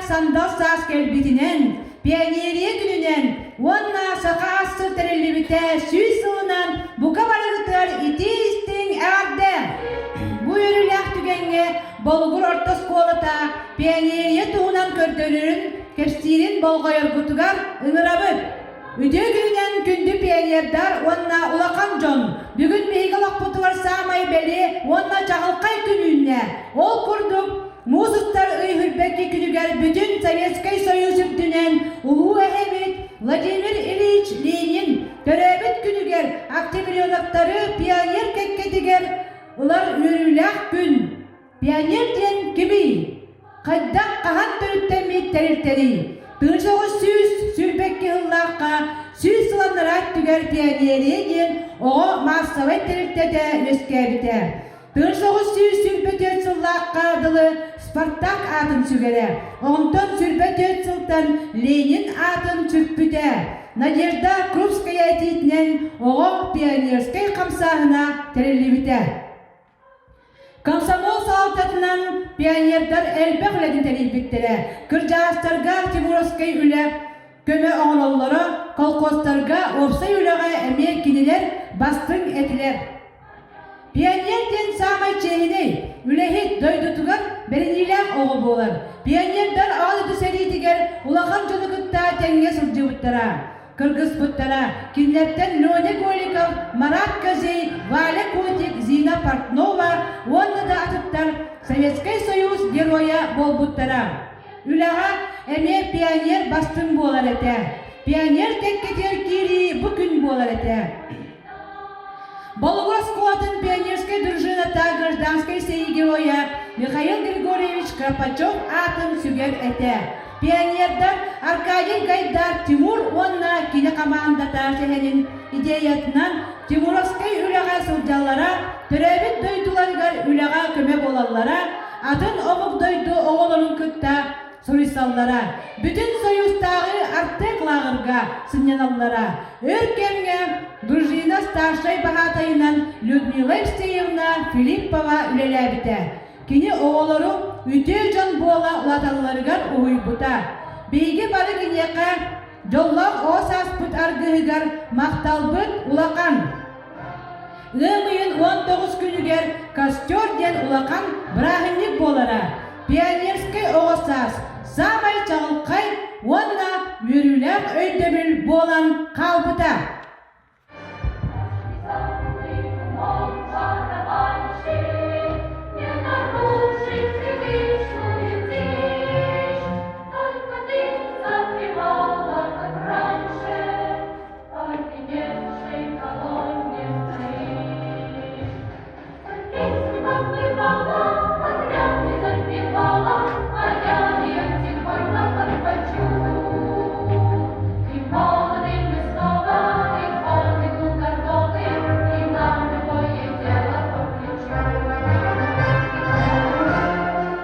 сандал саас кэлбитинэн, Пионерия күнүнэн уонна Саха АССР тэриллибитэ 100 сылынан бука барыгытыгар итии-истиҥ эҕэрдэ! Бу үөрүүлээх түгэҥҥэ Болугур орто оскуолата пионерия туһунан көрдөрөрүн, кэпсиирин болҕойоргутугар ыҥырабыт! Үтүө күнүнэн күндү пионердар уонна улахан дьон! Бүгүн биһиги олохпутугар саамай бэлиэ уонна чаҕылхай күн үүннэ. Ол курдук, муус устар ый үрбэкки күнүгэр бүтүн Советскай Союз үрдүнэн улуу эһэбит Владимир Ильич Ленин төрөөбүт күнүгэр октябреноктары пионер кэккэтигэр ылар үөрүүлээх күн. Пионер диэн кимий? Хайдах хаһан төрүттэммит тэрилтэрий? 1922 сыллаахха 100 сыл анараа өттүгэр Пионерия диэн оҕо маассабай тэрилтэтэ үөскээбитэ. 1924 сыллаахха дылы Спартак аатын сүгэрэ, онтон 24 сылтан Ленин аатын сүкпүтэ. Надежда Крупская этиитинэн оҕо пионерскай хамсааһына тэриллибитэ. Комсомол салалтатынан пионердар элбэх үлэтин тэрийбиттэрэ. Кырдьаҕастарга Тимуровскай үлэ көмө оҥороллоро, колхозтарга уопсай үлэҕэ эмиэ кинилэр бастыҥ этилэр. Пионер диэн саамай чиэһинэй, үлэһит, дойдутугар бэриниилээх оҕо буолар. Пионердар Аҕа дойду сэриитигэр улахан дьону кытта тэҥҥэ сылдьыбыттара. Кыргыспыттара. Кинилэртэн Леня Голиков, Марат Козей, Валя Котик, Зина Портнова уонна да атыттар Советскай Союз Геройа буолбуттара. Үлэҕэ эмиэ пионер бастыҥ буолар этэ. Пионер кэккэтигэр киирии бу күн буолар этэ. Болугур оскуолатын пионерскай дружината гражданскай сэрии геройа Михаил Григорьевич Кропачев аатын сүгэр этэ. Пионердар Аркадий Гайдар Тимур уонна кини хамаандата сэһэнин идеятынан Тимуровскай үлэҕэ сылдьаллара, төрөөбүт дойдуларыгар үлэҕэ көмө буолаллара, атын омук дойду оҕолорун кытта суруйсаллара, бүтүн Союзтааҕы Артек лааҕырга сынньаналлара. Өр кэмҥэ дружина старшай баһаатайынан Людмила Евсеевна Филиппова үлэлээбитэ. Кини оҕолору үтүө дьон буола улааталларыгар уһуйбута. Биһиги бары киниэхэ дьоллоох оҕо сааспыт аргыһыгар махталбыт улахан. Ыам ыйын 19 күнүгэр костер диэн улахан бырааһынньык буолара. Пионерскай оҕо саас саамай чаҕылхай уонна үөрүүлээх өйдөбүл буолан хаалбыта.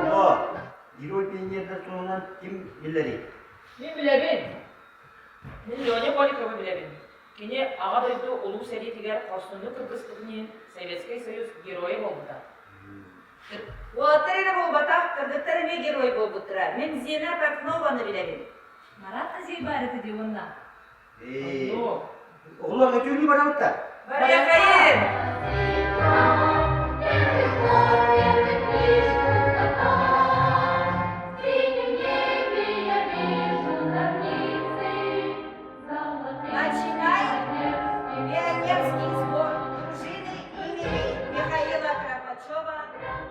Оҕо, герой пионердар туһунан ким билэрий? Мин билэбин. Мин Леня Голиковы билэбин. Кини Аҕа дойду Улуу сэриитигэр хорсуннук кыргыспытын иһин Советскай Союз Геройа буолбута. Уолаттар эрэ буолбатах, кыргыттар эмиэ герой буолбуттара. Мин Зина Портнованы билэбин. Марат Азей баар этэ дии уонна. Оҕолор өтүүнүү барабыт да? Барыахайын! Начинаем пионерский сбор дружины имени Михаила Кропачева,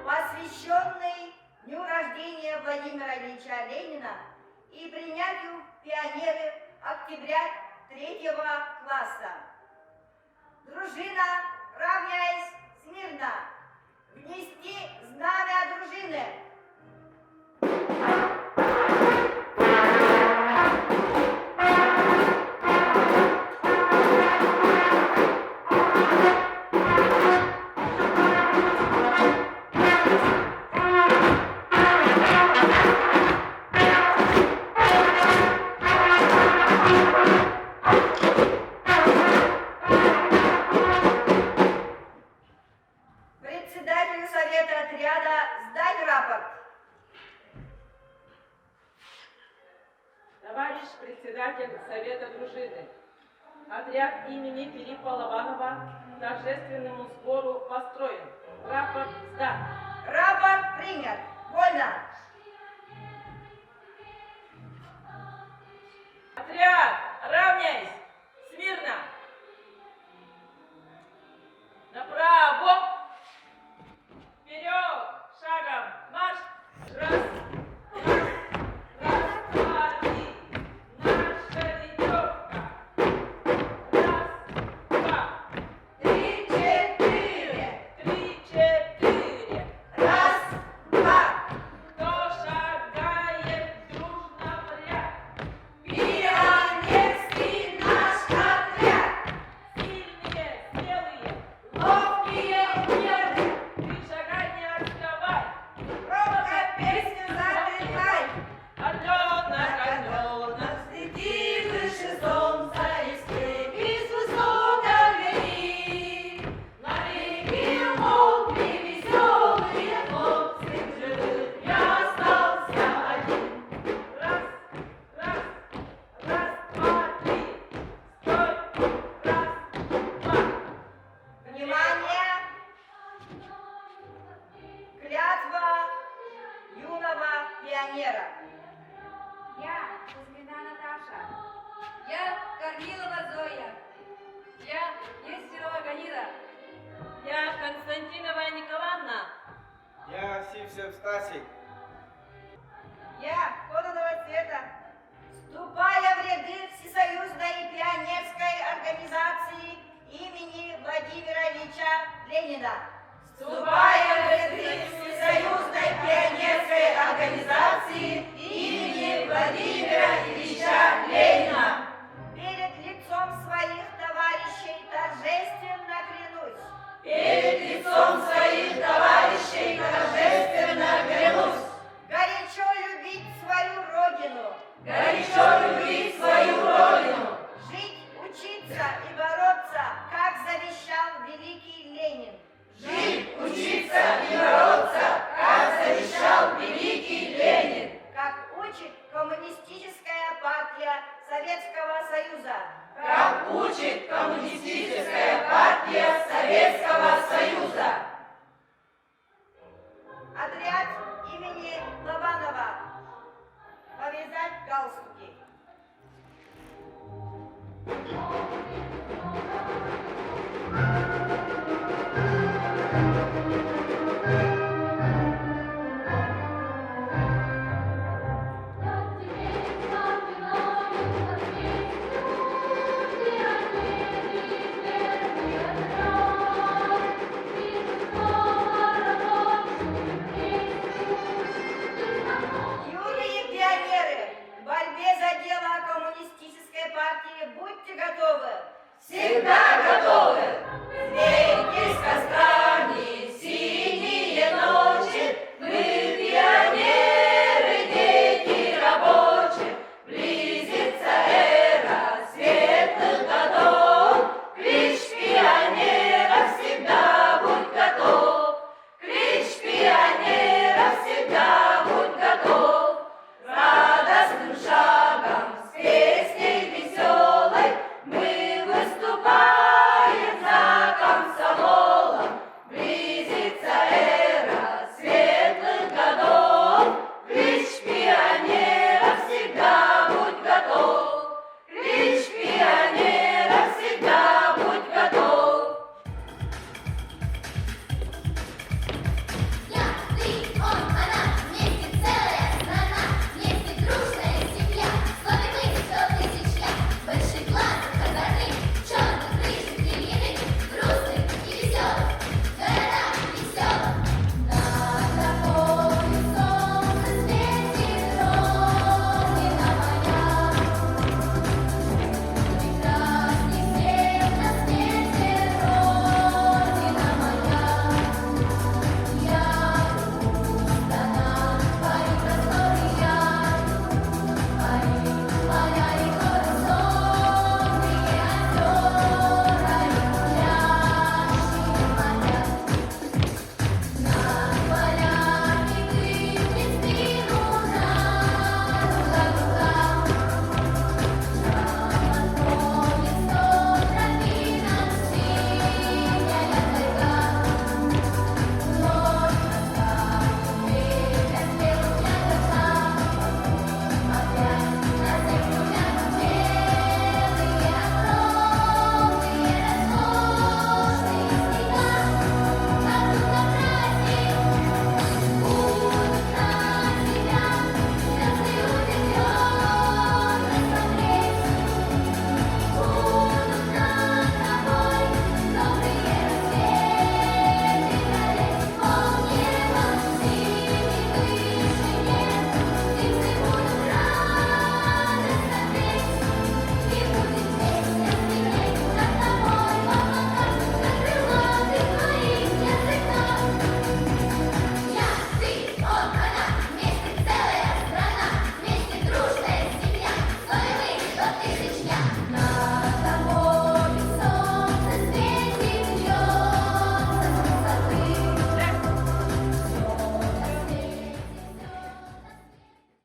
посвященный дню рождения Владимира Ильича Ленина и принятию пионеры октября третьего класса. Дружина, равняясь смирно, внести знамя дружины. Председателю совета отряда сдать рапорт. Товарищ председатель Совета дружины, отряд имени Филиппа Лобанова к торжественному сбору построен. Рапорт сдан. Рапорт принят. Вольно. Отряд, равняйсь! Смирно! Направо! Вперед! Шагом! Марш! Раз, раз, раз, два, три! Наша веревка! Раз, два! Три, четыре. Три, четыре! Раз, два. Кто шагает дружно в ряд? Пионерский наш отряд. Сильные, смелые, Ловкие, умелые. ты шагай не отставай! Громко песню запевай. Орленок, орленок, Взлети выше солнца и степи с высот горы. Навеки умолкли веселые хлопцы, в живых я остался один. Раз, раз, раз, два, три. Стой, раз, два. Внимание! Клятва юного пионера. Я Кузьмина Наташа. Я Корнилова Зоя. Я Нестерова Галина. Я Константинова Николаевна. Я Сивцев Стасик. Я Кононова Света, вступая в ряды Всесоюзной пионерской организации имени Владимира Ильича Ленина. Вступая в ряды Всесоюзной пионерской организации имени Владимира Ильича Ленина.